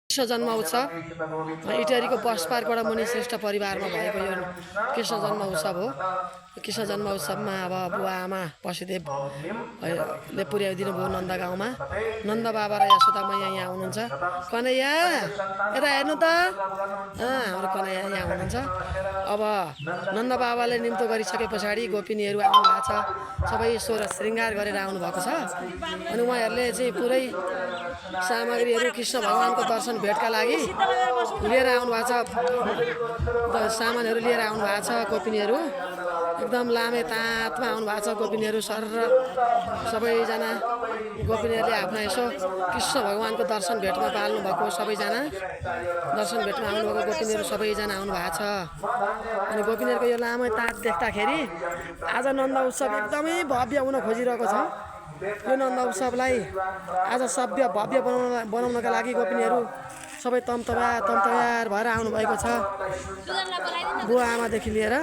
कृष्ण जन्म उत्सव इटहरीको बस पार्कबाट मुनि श्रेष्ठ परिवारमा भएको यो कृष्ण जन्म उत्सव हो। कृष्ण जन्म उत्सवमा अब बुवा आमा पशुदेवले पुर्याइदिनु भयो नन्द गाउँमा। नन्द बाबा र यशोदा मैया यहाँ हुनुहुन्छ। कन्हैया यता हेर्नु त, हाम्रो कन्हैया यहाँ हुनुहुन्छ। अब नन्द बाबाले निम्तो गरिसके पछाडि गोपिनीहरू आउनु भएको छ। सबै सोह्र श्रृङ्गार गरेर आउनु भएको छ। अनि उहाँहरूले चाहिँ पुरै सामग्रीहरू कृष्ण भगवानको दर्शन भेटका लागि लिएर आउनु भएको छ। सामानहरू लिएर आउनु भएको छ। गोपिनीहरू एकदम लामे तातमा आउनु भएको छ। गोपिनीहरू सर सबैजना गोपिनीहरूले आफ्नो यसो कृष्ण भगवानको दर्शन भेटमा पाल्नु भएको सबैजना दर्शन भेटमा आउनुभएको गोपिनीहरू सबैजना आउनु भएको छ। अनि गोपिनीहरूको यो लामो तात देख्दाखेरि आज नन्द उत्सव एकदमै भव्य हुन खोजिरहेको छ। यो नन्द उत्सवलाई आज सभ्य भव्य बनाउनका लागि गोपिनीहरू सबै तमतयार भएर आउनुभएको छ। बुवा आमादेखि लिएर